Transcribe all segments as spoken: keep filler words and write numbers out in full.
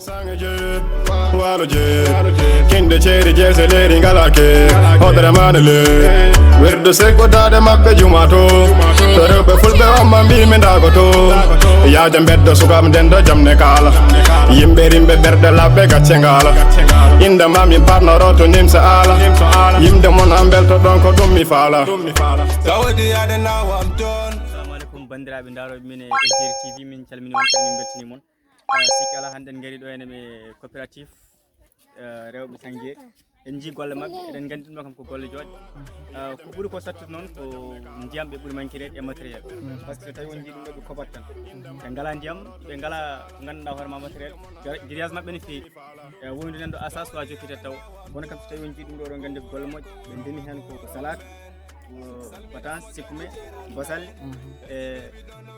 Sangeje, waloje, kinde ceeri jeese leeri ngalake, hoɗere maana le. Werdo sego daade maɓɓe juma to, to rewɓe fulɓe on ma mbi mi ndago to. Yaaja mbeddo sukaaɓe nden do jamne kala, yimɓe rimɓe ɓerɗe labɓe gacce ngala. Inda ma min parnoro to nimsa ala, yimde mon am belto ɗon ko ɗum mi faala. Tawdi yaade nawam toon. Assalamu alaikum, bandiraɓe ndaroɓe min e S D R T V, min calmini on, kadi min beltini mon. Ah, sikki ala, hannden ngari ɗo enen e coopérative, eh, rewɓe Sange. En njii golle maɓɓe, eɗen nganndi ɗum ɗo kam ko golle jooɗɗe. Ah, ko ɓuri ko sattude noon ko ndiyam ɓe ɓuri mankireede e matériel. Par ce que so tawi on njii ɗum ɗo ɓe kobat tan. Ɓe ngalaa ndiyam, ɓe ngalaa ko ngannduɗaa hoore ma matériel. Gri-, grillage maɓɓe ne feewi. Eh, wonde nan ɗo asas wa jokkita taw. Kono kam so tawi on njii ɗum ɗo, ɗo nganndi ko golle moƴƴe. Ɓe ndemi heen ko, ko salade, ko pataas, sippumi, basal, e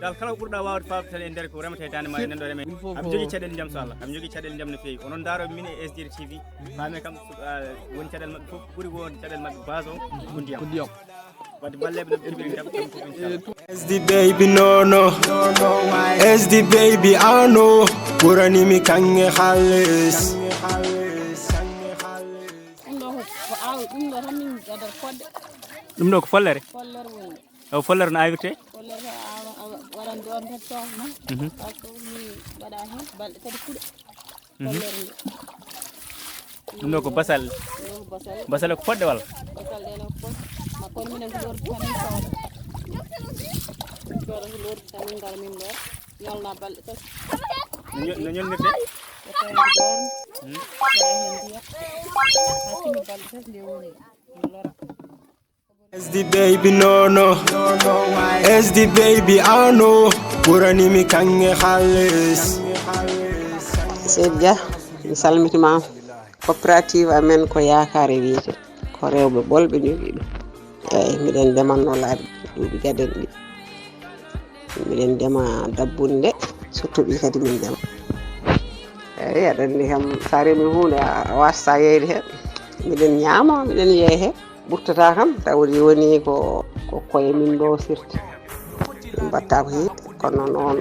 dal kala ko ɓurɗa waawde faabde tan e nder ko remata e Daande Maayo nden ɗo reme. Am jogii caɗeele ndiyam so Allah. Am jogii caɗeele ndiyam no feewi. Onon ndaaro min e S D R T V. Faame kam, ah, woni caɗeele maɓɓe fof ɓuri wonde caɗeele maɓɓe base o ko ndiyam. Ko ndiyam. Wadde balleɓe no ɓe jogii ndiyam tan fof inchallah. S D baby no no. S D baby ano. Ɓurani mi kanŋe haalis. Ɗum ɗo ko, ko aw-, ɗum ɗo tan min gadata fodde. Ɗum ɗo ko follere? Follere woni ɗo. Taw follere no awirte? Follere ko awa, awa, waɗan doon tan coof ma. Mhm. Taw ko mi waɗa heen balɗe tati fuɗa. Mhm. Follere nde. Ɗum ɗo ko basal. Ɗum ɗo ko basal. Basal ko fodde walla? Basal ɗe no fodde. Ma kono minen ko lordi tan min sooda. Min sooda ko lordi tan min ngara min ɗo. Ñolna balɗe tati. No ño-, no ñolnirte? Ko tawi ko doon. Hmm. Ɓe heen ndiyam. Haa tini balɗe tati nde woni. Lora. S D baby no no. S D baby ano. Ɓurani mi kanŋe haalis. Seydi Dia, mi salmitima. Coopérative amen ko Yaakaare wiyete. Ko rewɓe ɓolɓe njogii ɗum. Eeyi, miɗen ndemanno laabi duuɓi gaden ɗi. Miɗen ndema dabbunde, so toɓi kadi min ndema. Eeyi, aɗa anndi kam, so a remi huunde, a, a waasata yeeyde heen. Miɗen ñaama, miɗen yeeya heen. Ɓurtata kam, tawde woni ko, ko koye min mbowsirta. Min mbaɗta ko heewi, kono noon,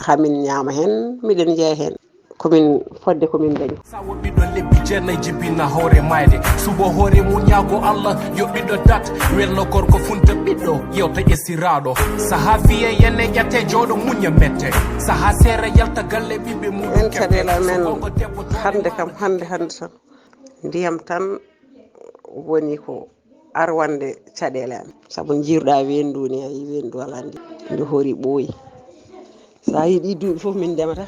hamin ñaama heen, miɗen njeeya heen. Ko min fodde ko min dañi. Sawo ɓiɗɗo lebbi jeenayi jibina hoore mayde. Suɓo hoore mum ñaago Allah yo ɓiɗɗo dat. Welno gorko funta ɓiɗɗo yewta esiraaɗo. Saha fiye yenne ƴatte jooɗo muña mette. Saha seere yalta galle ɓiɓɓe muɗum. En caɗeele amen hannde kam, hannde, hannde tan. Ndiyam tan woni ko arwande caɗeele am. Sabu njiiruɗaa weendu ni, a yii weendu alaa ndiyam. Ndu hoori ɓooyi. So a yiɗi duuɓi fof min ndemata.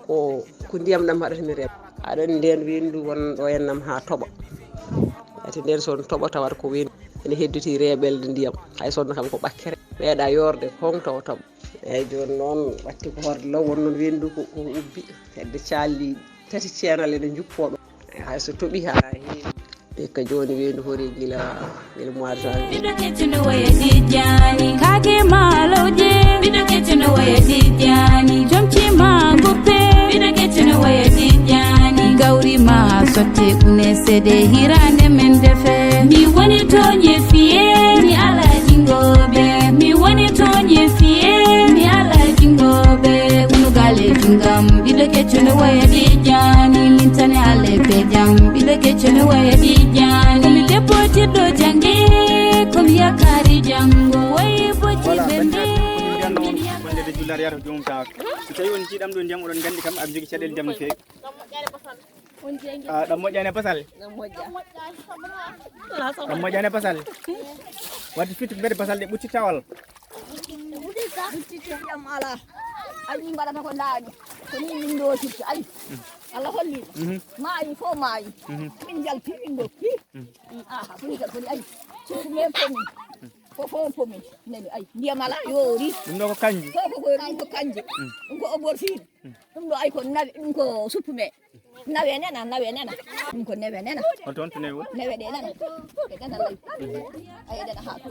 Ko, ko ndiyam ɗam haɗata min rema. Aɗa anndi ndeen weendu won ɗo en nam haa toɓa. Ati ndeen so toɓa tawata ko weendu. Ene hedditi reeɓelde ndiyam. Hay sonno kam ko ɓakkere. Meeɗa yoorde kon tawa toɓa. Eyyi, jooni noon, watti ko hoorde law, won noon weendu ko, ko ubbi, hedde calli tati ceenal ene njuppoo ɗo. Hay so toɓi haa heewi. Hikka jooni weendu hoori gila, gila mois de janvier. Miɗo keccuno waya Tijjani. Kaake maalawje. Miɗo keccuno waya Tijjani. Jomci ma goppe. Miɗo keccuno waya Tijjani. Gawri ma sotte kune sede hirande men defe. Mi woni tooñe fiye, mi ala jingoɓe. Mi woni tooñe fiye, mi ala jingoɓe. Unugale jungam, ɓiɗɗo kecco no waya Tijjani. Min tane ale pejam, ɓiɗɗo kecco no waya Tijjani. Komi debbo tiɗɗo jangde, komi yakari jango. Wayi bojji. Voilà, ɓende, bandiraɓe, ko ɗum wiyatno on, wonde nde jullare yahata ko joomum tawata. So tawi on jiiɗam ɗo ndiyam, oɗon nganndi kam, aɓe njogii caɗeele ndiyam no feewi. Ah, ɗam moƴƴani e basal. Ɗam moƴƴa. Ɗam moƴƴani e basal. Wadde firti ko mbiyete basal ɗe ɓutti tawal. Ɓutti tawal. Ndiyam alaa. Ay, min mbaɗata ko ndaañi. Ko ni min ndootirta. Ay. Allah holli. Mhm. Maayi fof maayi. Mhm. Min njalti, min ndokki. Mhm. Mm, aha, ko ni kadi, ko ni, ay. Surtout men ko min. Ko fof ko min. Nani, ay. Ndiyam alaa, yoori. Ɗum ɗo ko kanji. Fof ko, ko, ɗum ko kanji. Mm. Ɗum ko oborfiin. Mm. Ɗum ɗo ay ko nawe, ɗum ko suppume. Nawe nena, nawe nena. Ɗum ko newe nena. Hol toon to newe woni? Newe ɗe nena. Ɗe nena lay. Ay, ɗe nena haa to.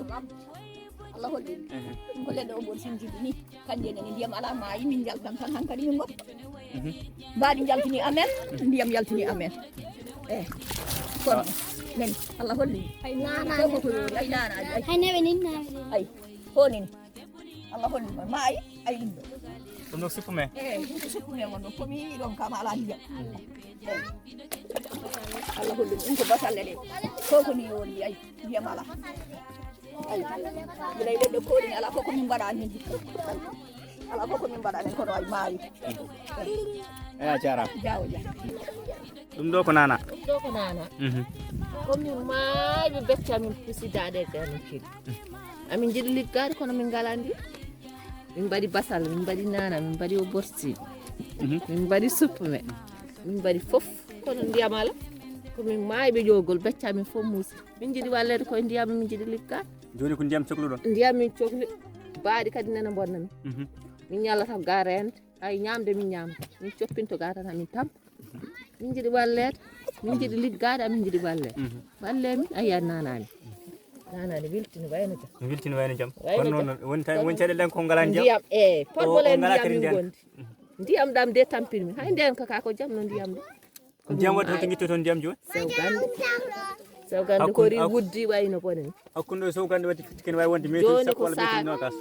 Allah holli. Ehe. Ɗum ko leɗɗe o mboɗo sinjidi ni. Kanjje nani ndiyam alaa maayi, min njaltan tan hankadi min ngoppa. Mhm. Mbaadi njaltini amen, ndiyam yaltini amen. Eh. Kono, ah, nani, Allah holli. Ay, nana. Fof ko yoori, ay, nana, ay, ay. Hay newe nin, nana. Ay, ko nini? Allah holli ma, maayi, ay, ɗum ɗo. Ɗum ɗo suppume. Eyi, ɗum ko suppume won ɗon. Ko mi yiɗi ɗon kam alaa ndiyam. Eyi. Allah holli ɗum ko basalle ɗe. Ko ko ni woni, ayi, ndiyam alaa. Ayi. Gila e leɗɗe koɗi alaa fof ko min mbaɗa min. Alaa fof ko min mbaɗa min kono ay maayi. Eyi, a jaaraama. Jaawo jaa. Ɗum ɗo ko naana. Ɗum ɗo ko naana. Mhm. Ko min maayi ɓe becca min pusi daɗe e amin kiri. Amin jiɗi liggaade kono min ngalaa ndi. Min mbaɗi basal, min mbaɗi naana, min mbaɗi o borsi. Mhm. Min mbaɗi suppume. Min mbaɗi fof kono ndiyam alaa. Ko min maayi ɓe ƴoogol becca min fof muusi. Min jiɗi walleede koye ndiyam, min jiɗi liggaade. Jooni ko ndiyam cokluɗon? Ndiyam min cokli. Baaɗi kadi nana bonna min. Mhm. Min ñallata ko ga reende. Hay ñaamde min ñaamde. Min coppinto ga tan hamin tampa. Min jiɗi walleede. Min jiɗi liggaade, amin jiɗi walleede. Mhm. Walle min, a yiyat naanaani. Naanaani wiltini wayno jam. Wiltini wayno jam. Wayno jam. Kono noon woni tan, woni caɗeele tan ko ngalaa ndiyam. Ndiyam, eyi, o, o ngalaa ndiyam kadi min ndiyam. Gondi. Ndiyam ɗam de tampini min. Hay ndeen kaka ko jam no ndiyam ɗo. Ko ndiyam waɗi, hoto ngitto toon ndiyam jooni? Sewgande. Sewgande hakkunde, ko ri hakku-, wuddi wayno bonen. Hakkunde o sewgande waɗi fitti ken wawi wonde mètre sappo walla mètre nogas.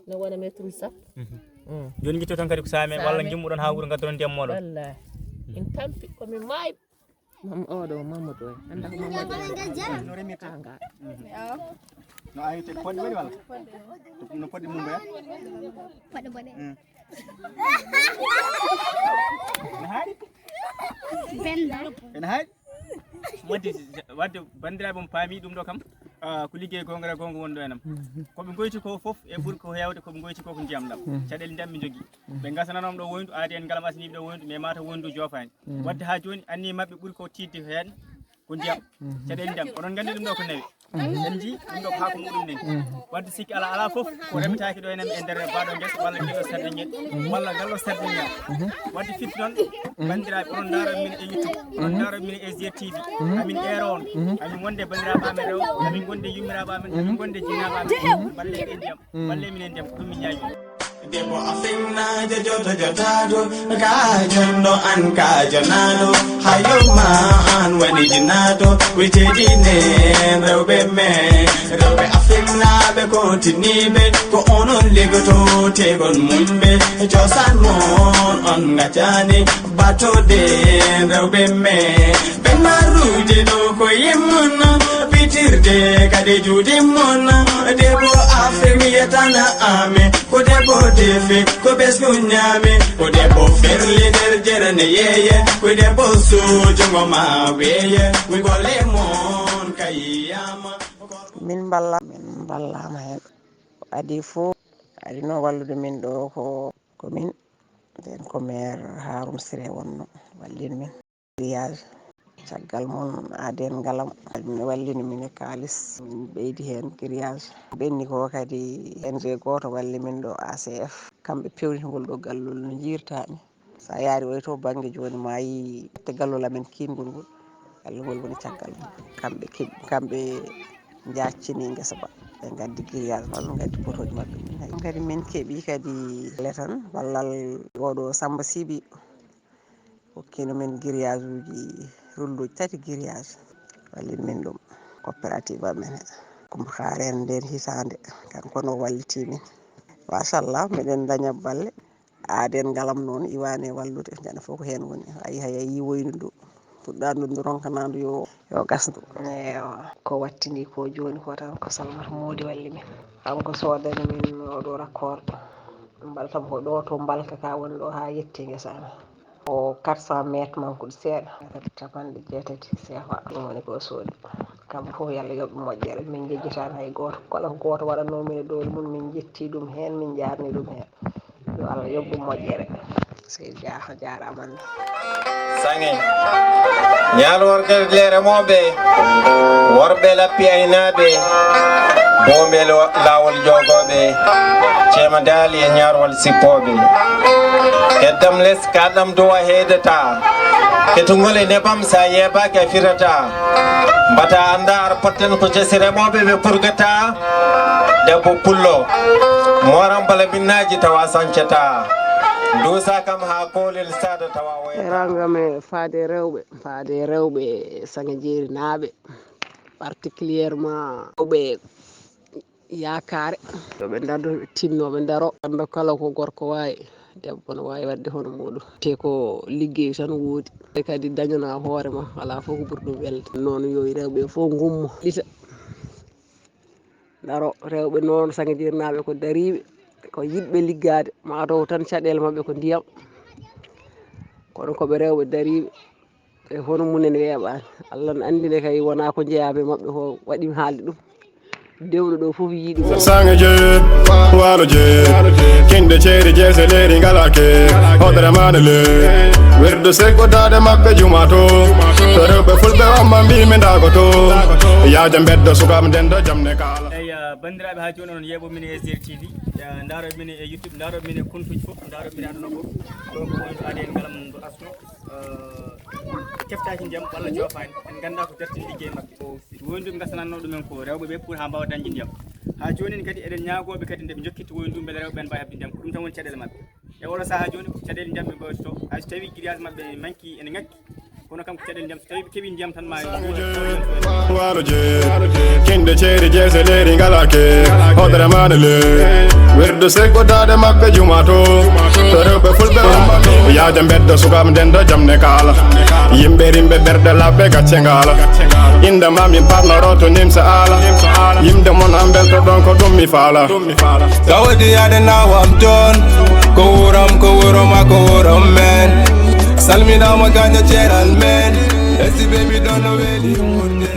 No wona mètre sappo. Mhm. Mm. Jooni ngitto tan kadi ko saame walla jummuɗon haa wuuro ngaddoɗon ndiyam moɗon. Wallahi. Min tampi ko min maayi. Mam-, oɗo Mamadou o. Anda ko Mamadou o. Kanga. No awi te poɗɗe waɗi walla? No poɗɗe mum mbeya? Poɗɗe boɗe. Mm. Ene haaɗi? Benda. Ene haaɗi? Wadde, wadde banndiraaɓe on paami ɗum ɗo kam, ah, ko liggey goonga e goonga woni ɗo e nam. Ko ɓe ngoyti ko fof e ɓuri ko heewde ko ɓe ngoyti ko ko ndiyam ɗam. Caɗeele ndiyam ɓe njogii. Ɓe ngasananoom ɗo woyndu, aadi en ngalam asaniiɓe ɗo woyndu, mais mata woyndu joofaani. Wadde haa jooni anniye maɓɓe ɓuri ko tiiɗde heen ko ndiyam. Caɗeele ndiyam. Oɗon nganndi ɗum ɗo ko nawi. En njii ɗum ɗo ko haako muɗum nen. Wadde sikki alaa, alaa fof ko remetaake ɗo enen e nder baɗo ngesa walla ngel ɗo sarde ngel, walla ngal ɗo sarde ngel. Wadde firti noon, banndiraaɓe, oɗon ndaaro min e YouTube, oɗon ndaaro min e Z T V. Amin eero on, amin wonde banndiraaɓe amen rewɓe, amin gonde yummiraaɓe amen, amin gonde jinaaɓe amen. Balle e ndiyam, balle minen ndiyam, ko ɗum min ñaagi. Debbo a fimnaajo joto jotaado, ka jonɗo an ka jonaano, hayo ma an woni jinaaɗo, witedi ne rewɓe men, rewɓe a fimnaaɓe kontiniiɓe, ko onon ligoto tegon muñɓe, cosaan mon on ngaccaani, batode rewɓe men, ɓe marrude ɗo ko yimmun, fitirde kadi juuɗe mon, debbo a fimiyatana amen. Ko debbo defi, ko ɓesngu ñaami, ko debbo ferli nder jere ne yeeye, ko debbo suujugo ma weeye, ko golle mon kayiyama. Min mballa, min mballama hen. Ko adi fof, ari noon wallude min ɗo ko, ko min, nden ko maire Harouna Siré wonno wallin min. Grillage. Caggal mum, aadi en ngalam, min wallini min e kaalis, min ɓeydi heen grillage. Ɓenni ko kadi O N G gooto walli min ɗo, A C F. Kamɓe peewni ngol ɗo gallol no njiirtaani. So a yaari oy to bannge jooni, ma yii te gallol amen kiingol ngol. Gallol ngol woni caggal mum. Kamɓe keɓi, kamɓe njaaccini ngesa ba. Ɓe ngaddi grillage maɓɓe, ngaddi potooji maɓɓe. Min kadi min keɓi kadi le tan ballal oɗo Samba Sibi. Hokkino min grillage uji, rulluji tati grillage. Wallin min ɗum. Coopérative amen he. Kumba Kaareen nden hisaande. Kanko no walliti min. Machallah, miɗen daña balle. Aadi en ngalam noon iwaani e wallude. Jana fof ko heen woni. Ayi hay a yii woynu ndu. Puɗɗaandu ndu ronkanaandu yo, yo gasndu. Eewa. Ko wattini ko jooni ko tan ko Salmata Moodi walli min. Kanko soodani min oɗo raccord. Mbaltam ko ɗo to Mbalka ka woni ɗo haa yetti ngesa amen. Ko quatre cents mètres mankude seeɗa, mètre capanɗe jeetati C F A. Ɗum woni ko soodi. Kamɓe fof, yo Allah yoɓ ɓe moƴƴere. Min njejjitaani hay gooto. Kala ko gooto waɗatnoo min e doole mum, min njetti ɗum heen, min njaarni ɗum heen. Yo Allah yoɓ ɓe moƴƴere. Seydi Dia, a jaaraama. Saŋe. Ñaal worɓe le remooɓe, worɓe lappi aynaaɓe, booɓe lo-, laawol joogooɓe, ceema daali e ñaarwal sippooɓe. Heddam les, kaɗam duwa heedata. Ketungol e nebam, sa yeebaaki a firata. Mbata annda ar potten ko cesi remooɓe ɓe purgata. Debbo pullo, mooran bala minnaaji tawa sancata. Duusa kam haa koolel saada tawa wayata. Teranga me faade rewɓe, faade rewɓe Saŋe Jeerinaaɓe, particulièrement rewɓe Yaakaare. Yo ɓe ndado, ɓe tinno, ɓe ndaro. Ɓe kala ko gorko waawi. Debbo no waawi waɗde hono muuɗum. Te ko liggey tan woodi. Te kadi dañanaa hoore ma, alaa fof ko ɓuri ɗum welde. Noon yo rewɓe fof ngummo, ɗita. Daro, rewɓe noon, Sangejeernaaɓe ko dariiɓe, ko yiɗɓe liggaade. Maa taw tan caɗeele maɓɓe ko ndiyam. Kono ko ɓe rewɓe dariiɓe. E hono munen weeɓaani. Allah no anndi nde kay wonaa ko njeyaa e maɓɓe ko waɗi mi haalde ɗum. Dewɗo ɗo fof yiɗi ɗum. Sangeje, waaloje, kinɗe ceeri jeese leeri ngalaake. Hoɗere maane le, wirdu sekko daade maɓɓe juma to. To rewɓe fulɓe wamma mbi mi ndaago to. Yaaja mbeddo sukaaɓe ndendo jamne kaala. Eyi, ah, banndiraaɓe, haa jooni onon yeeɓo min e S D R T V. Ah, ndaaro min e YouTube, ndaaro min e kontuuji fof, ndaaro min e aduna fof. Ɗo ko woni aade en ngalam ndu asno. Ah, keftaaki ndiyam walla joofaani, en nganndaa ko dartini liggey maɓɓe. Ko woynduɓe ngasanatnoo ɗumen ko rewɓe ɓe pour haa mbaawa dañde ndiyam. Haa jooni kadi eɗen ñaagooɓe kadi nde ɓe njokkita woynduɓe mbele rewɓe ɓen mbaawa heɓde ndiyam. Ko ɗum tan woni caɗeele maɓɓe. E oɗo sahaa jooni ko caɗeele ndiyam ɓe ngoytoto. Hay so tawii grillage maɓɓe manki ene ŋakki, kono kam ko caɗeele ndiyam. So tawii ɓe keɓii ndiyam tan ma waaloje, kinɗe ceeri jeese leeri ngalaake. Hoɗere maane le, wirdu sekko daade maɓɓe juma to. To rewɓe fulɓe wamma, yaaja mbeddo sukaaɓe ndendo jamne kaala. Yimɓe rimɓe ɓerɗe laɓɓe gacce ngaala. Innde ma min parnoro to nimsa aala. Yimde mon am mbelto ɗon ko ɗum mi faala. Kawadi yaade nawam toon, ko wuram, ko wuram, ko wuram men. Salminaama gaaño ceeral men. Esi baby ɗon no weli wuurde.